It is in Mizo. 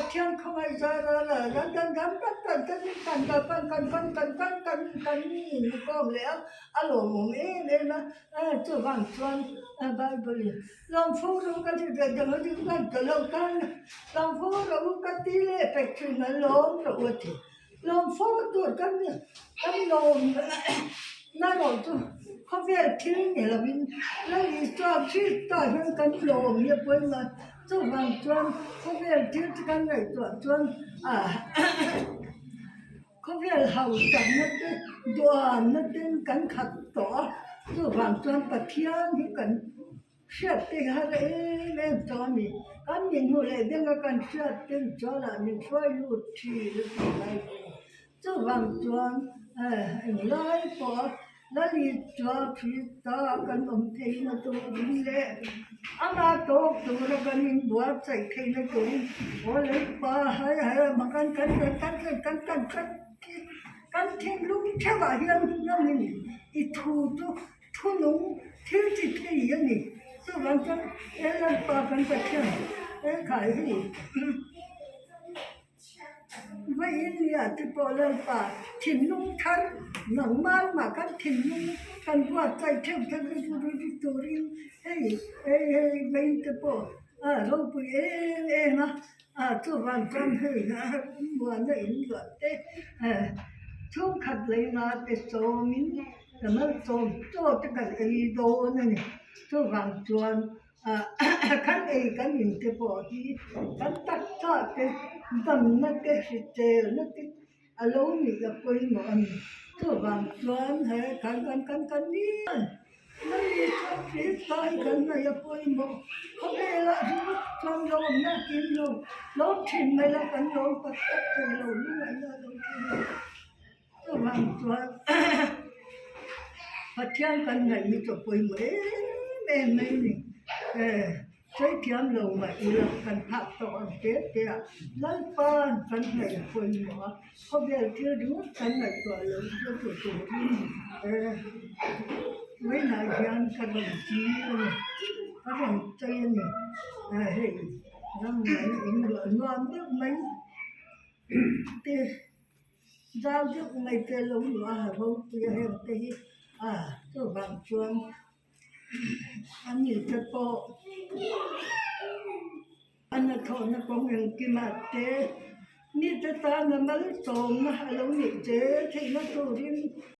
Pathian khawngaih zar a la kan kan kan kan kan kan kan kan kan kan kan kan kan kan inkhawm leh a, a lawmawm em em a, chuvang chuan Bible in Lawmfu ro ka ti ve dang a ding kan ta lo tan Lawmfu ro ka ti leh pek thin a lawm ro a ti. Lawmfu tur kan kan lawm na ro chu khawvel thil ni lovin Lal Isua Krista hian kan lawm hi a pawimawh a, chuvang chuan khawvel thil chu kan ngaihtuah chuan ah khawvel hauchakna te duanna ten kan khat tawh a, chuvang chuan Pathian hi kan hriat te hi har em em tawh a ni. Kan min hmuh leh denga kan hriat ten chuan ah min hruai lut thin a tih lai pawh a ni. Chuvang chuan englai pawh a Lali chua Krista kan awm theihna turin leh ama tawk tura kan inbuatsaih theihna turin aw Lalpa hai hai a kan kan kan kan kan kan kan kan thinlung theuhah hian hnawmin i thu chu thunung thil chi thei a ni. Chuvang chuan he Lalpa kan Pathian he khai hi. Vawiin te pawh Lalpa thinlung thar nangmah mah kan thinlung kan buatsaih theuh theuh te turin hei hei hei vawiin te pawh a ropui em em a a chuvang chuan hei muana in luah te chhungkhat leina te sawmin ka malsawm chaw te kan ei dawn a ni chuvang chuan. Kan ei kan in te pawh hi kan taksa te damna te hriselna te a lo nih a pawimawh a ni. Chuvang chuan he kan kan kan kan ni mai chuan Krista hi kan ngaih a pawimawh. Khawvelah ringawt chuan lawmna a kim lo, lawm thin mai la kan lawm tak tak thei lo, lungaihna a lo thleng lo. Chuvang chuan Pathian kan ngaih hi chu a pawimawh em em mai a ni. Sawi thiam lo mah ila kan phak tawh ang te te a, Lalpa kan ngaih a pawimawh a, khawvel thil ringawt kan ngaihtuah lo chu chu turin vawiinah hian ka rawn chil a ni, ka rawn chei a ni. Hei ram ngaihna in luah nuam deuh mai te. Zau deuh mai te lo luah a ropui a heng te hi a chuvang chuan a ni te pawh a hnathawhna kawng engkimah te mite tana malsawmna a lo nih zel theihna turin.